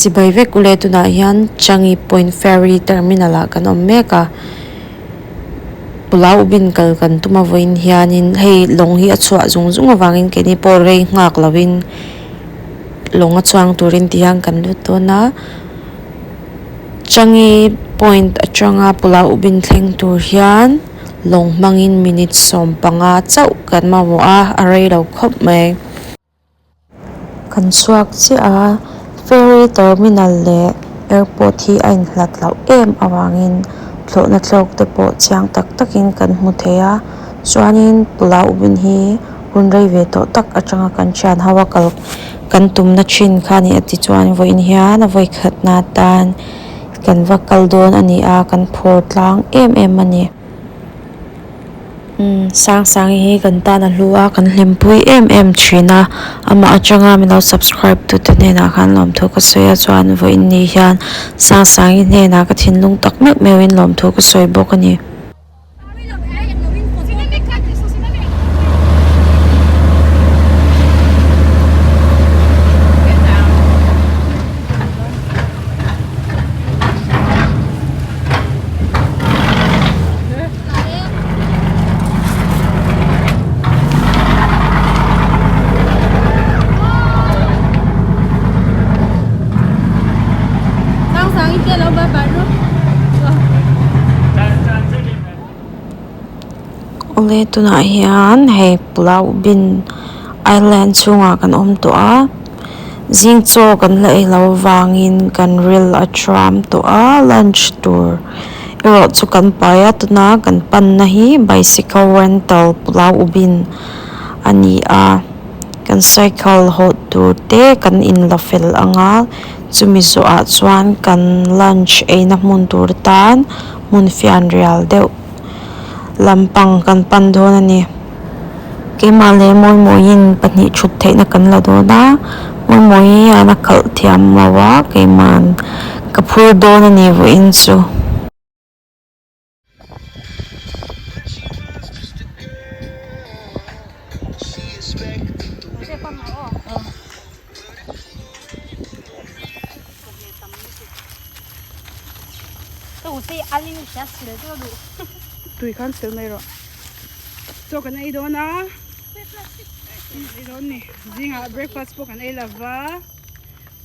Chibai vek ule tunah hian Changi Point Ferry Terminal ah kan awm mek a, Pulau Ubin kal kan tum a vawiin hianin hei lawng hi a chhuah zung zung avangin keini pawh rei nghak lovin lawng a chuang turin ti hian kan lut dawn a, Changi Point atanga Pulau Ubin thleng tur hian lawng hmangin minute 15 chauh kan mamawh a, a rei lo khawp mai. Kan chhuak chiah a, ferry terminal leh airport hi a inhlat loh em avangin thlawhna thlawk te pawh chiang tak takin kan hmu thei a, chuanin Pulau Ubin hi hun rei ve tawh tak atanga kan thian ho a kal kan tumna thin kha a ni a tichuan vawiin hian a vawikhatna atan kan va kal dawn a ni a, kan phur tlang em em a ni. Umm Sangsangi hi kan tan a hlu a kan hlimpui em em thin a amah atanga min lo subscribe tu te hnenah khan lawmthu ka sawi a chuan vawiin ni hian Sangsangi hnenah ka thinlung tak meuh meuhin lawmthu ka sawi bawk a ni. Awle tunah hian hei Pulau Ubin island chhungah kan awm tawh a zing chaw kan la ei loh avangin kan ril a tram tawh a lunch tur. Erawh chu kan pai a tuna kan panna hi bicycle rental Pulau Ubin a ni a kan cycle hawh tur te kan in la fel ang a chumi zawhah chuan kan lunch eina hmun tur tan hmun fian rial deuh lampang kan pan dawn a ni keimah leh Mawimawiin pahnih thut theihna kan la dawn a Mawimawi hian a khalh thiam lo a keima'n ka phur dawn a ni vawiin chu. Tui khan sil mai rawh chaw kan ei dawn a ei dawn ni zingah breakfast pawh kan ei lova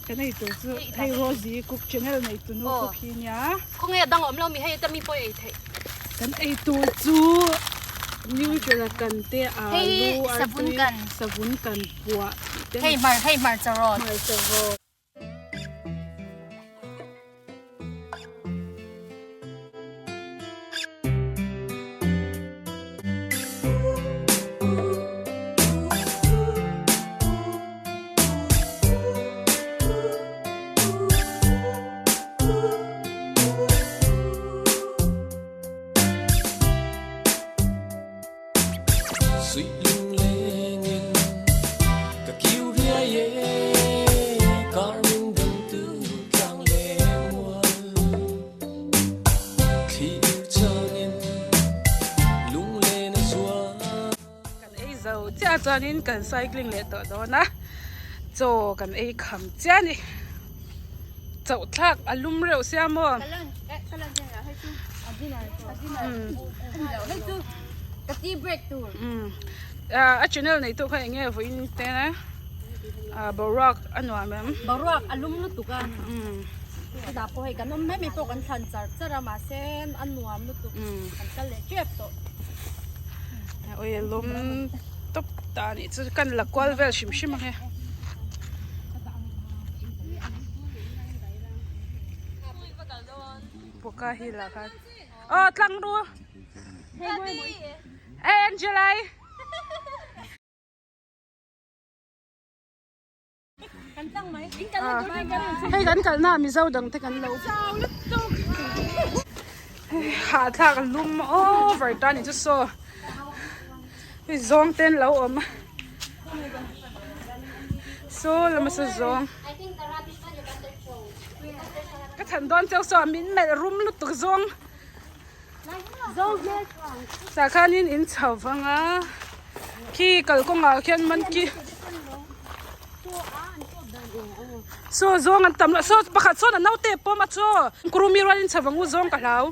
kan ei tur chu hei Rosie cook channel nei tu nu cook hi nia khawnge a dang awm lo mi hei ta mi pawh ei theih kan ei tur chu nutella kan te alu artui savun kan puah hei hmar hei hmarcha rawt hmarcha rawt. Kan ei zo chiah a chuanin kan cycling leh tawh dawn a chaw kan ei kham chiah a ni chauh thlak a lum reuh sia maw. A channel nei tu kha eng nge vawiin te a boruak a nuam em. Boruak a lum lutuk a chutah pawh hei kan awm mai mai pawh kan thlan char char a mahse a nuam lutuk kan kal leh tep tawh. Ui a lum tawp ta a nih chu kan la kual vel hrim hrim ang e. Buka hi lah khan aw tlang ru hey Angela hei kan kalna ah mizo dang te kan lo hahthlak a lum over ta ni chu saw hei zawng te an lo awm a saw lama saw zawng ka chhan dawn cheu saw min melh rum lutuk zawng tah khanin in chho vang a khi kalkawngah khian man khi. Saw zawng an tam lo saw pakhat sawn a naute pawm a chaw kurumi rualin chho ang u zawng ka hlau.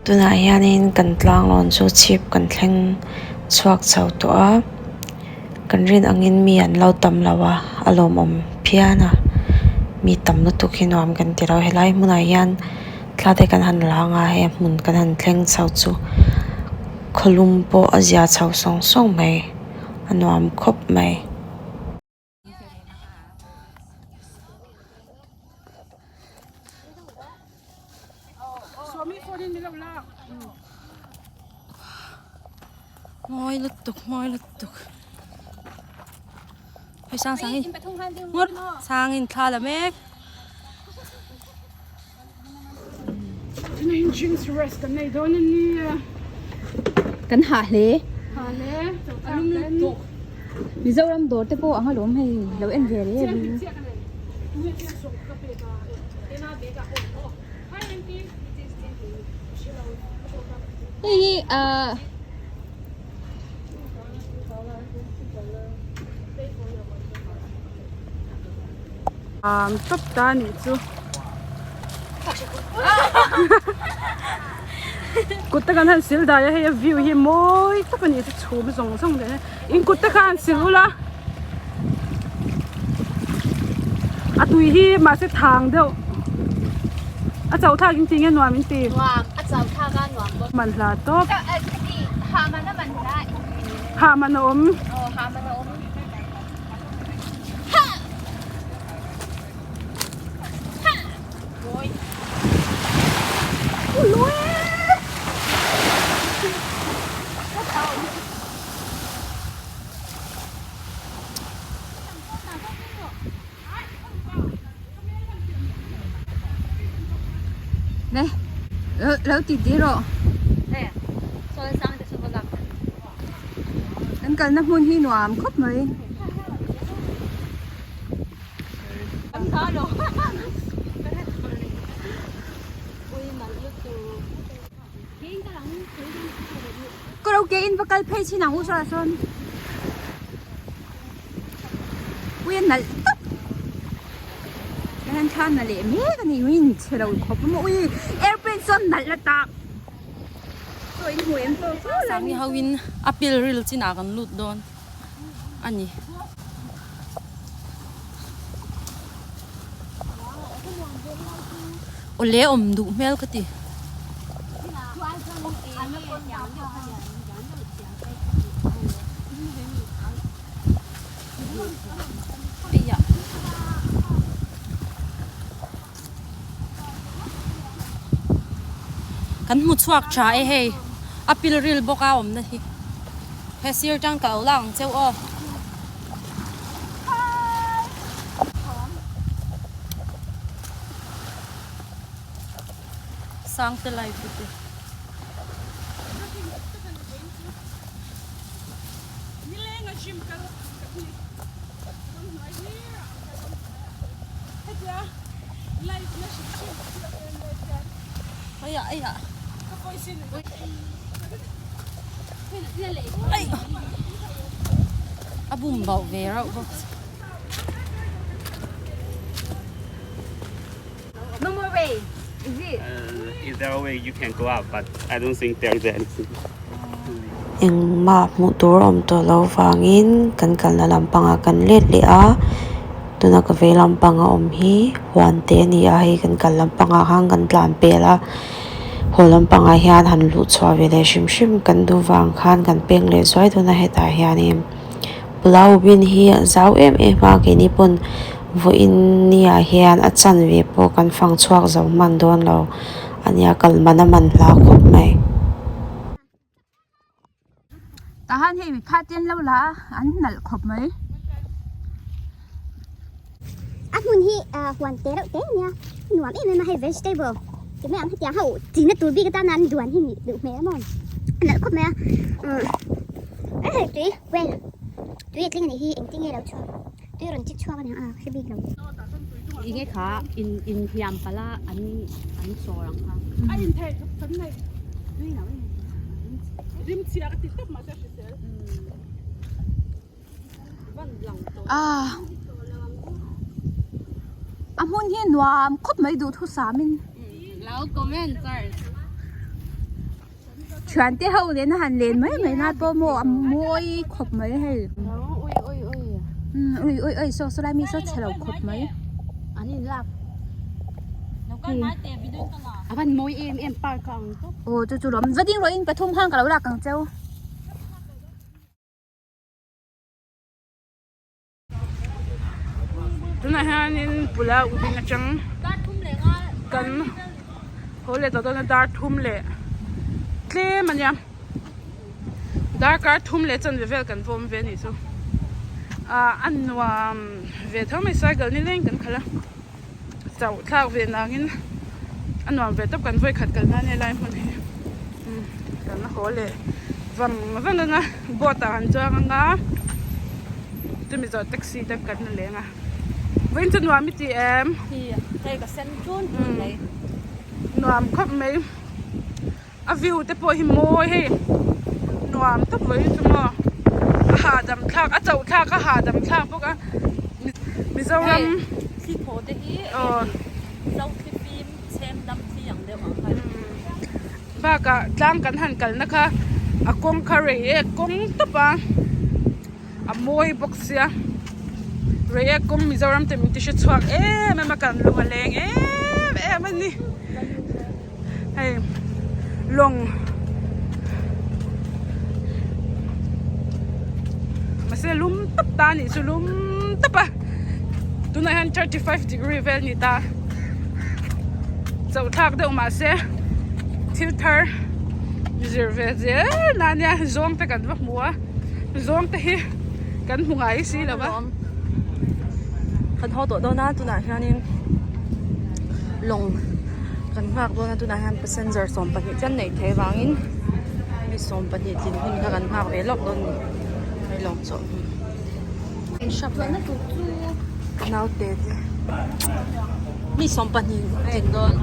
Tunah hianin kan tlang lawn chu chhip kan thleng chhuak chho tawh a kan rin angin mi an lo tam lo a a lawmawm phian a mi tam lutuk hi nuam kan ti lo helai hmunah hian thla te kan han la ang a hei hmun kan han thleng chho chu khawlum pawh a zia chho sawng sawng mai a nuam khawp mai. Mawi lutuk mawi lutuk hei sang sang in ngawt sang in thla la mek. Tuna hin gym rest kan nei dawn a nia. Kan hah hle. Hah hle. A lum lutuk. Mizoram dawr te pawh ang alawm hei lo en ve reng. Hei hi ah. Am tawp ta anih chu kut te kan han sil dai a hei a view hi mawi tak a ni chu chhum zawng zawng leh in kut te kha han sil ula a tui hi mahse thang deuh a chauh thlak in ti nge nuam in ti nuam a chauh thlak a nuam bawk man hla tawp hah man a awm. Nè, lo ti ti rawh. Kan kalna hmun hi nuam khawp mai. Karaoke in va kal phei chin ang u saw sawn. Ui a nalh tawp. Ka han thla na leh mek a ni ui in chhe lo khawp a maw ui airplane sawn nalh la tak. Sangni ho in a pilril chinah kan lut dawn a ni. Awle awm duh hmel ka ti. Kan hmu chhuak tha e hei a pilril bawk a awmna hi he sir tang ka lo la ang cheu aw. Sangte lai pute. A bum bauh ve rauh bawk. No more way, is it? Is there a way you can go up but I don't think there is anything. Engmah hmuh tur a awm tawh loh vangin kan kalna lampangah kan let leh a, tuna ka vei lampang a awm hi huan te a ni a, hei kan kal lampangah khan kan tlan pel a, haw lampangah hian han luh chhuah ve leh hrim hrim kan duh vang khan kan peng leh zuai dawn a hetah hianin Pulau bin hi a zau em em a keini pawn vawiin ni ah hian a chanve pawh kan fang chhuak zo hman dawn lo a nia kal man a man hla khawp mai. Tah hian hei mi phat te an lo la a an nalh khawp mai. A hmun hi huan te reuh te ania nuam em em a hei vegetable ti mai ang hetiang ho china tur bik atana an duan hi nih duh hmel a maw a nalh khawp mai a umm hei tui well tui a tling anih hi engtin nge lo chhuak tui a rawn chik chhuak aniang a hre bik lo. Enge kha in inhliam palh a an an sawr ang kha. A inthei kan nei rim chhia ka ti tawp mahse a hrisel. Ah a hmun hi nuam khawp mai duh thusam in lo comment first thian te ho nen a han len mai mai na pawh maw a mawi khawp mai hei ui ui ui ui ui ui saw saw lai mi saw chhe lo khawp mai an in lak a van mawi em em park a ang tawp aw chu chu lawm va ding rawh in pathum khan ka lo lak ang cheu. Tunah hianin pula uding atang kan haw leh tawh dawn a dar thum leh tlem ania darkar thum leh chanve vel kan vawm ve anih chu ah a nuam ve tho mai cycle nileng kan khalh a chauh thlak ve nangin a nuam ve tawp kan vawi khat kal nan helai hmun hi kan haw leh vang vang ang a boat ah kan chuang ang a chumi zawh taxi te kan la leng a vawiin chu nuam i ti em hei ka sen tun tun mai nuam khawp mai a view te pawh hi mawi hei nuam tawp vawiin chu maw a hahdam thlak a chauh thlak a hahdam thlak bawk a Mizoram thli thaw te hi zo thli fim chhem dam thli ang deuh ang kha bakah tlang kan han kalna kha a kawng kha rei e kawng tawp a a mawi bawk sia rei e kawng Mizoram te min ti hre chhuak em em a kan lung a leng em em a ni. Hei lawng mahse lum tawp ta anih chu lum tawp a tunah hian 35 degree vel a ni ta chauh thlak deuh mahse thil thar zir ve zel na ania zawng te kan va hmu a zawng te hi kan hmu ngai si lo va. Kan haw tawh dawn a tunah hianin lawng kan nghak dawn a tunah hian passenger 12 chian neih theih avangin mi 12 tlin hun kha kan nghak ve lawk dawn a ni hei lawng chu naute te mi 12 tlin dawn.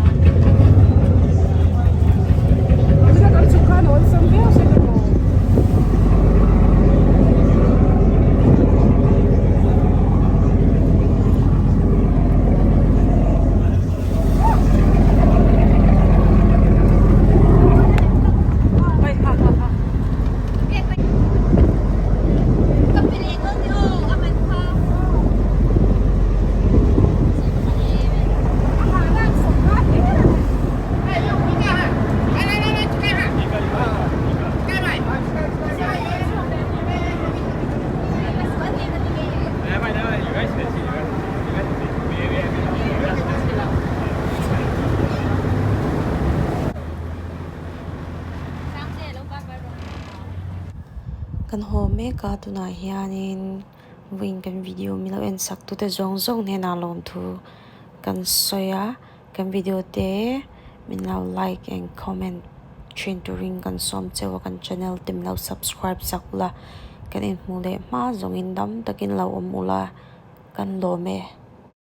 Kan haw mek a tunah hianin vawiin kan video min lo en sak tute zawng zawng hnenah lawmthu kan sawi a. Kan video te min lo like and comment thin turin kan sawm cheu a kan channel te min lo subscribe sak ula kan inhmuh leh hma zawngin dam takin lo awm ula kan lawm e.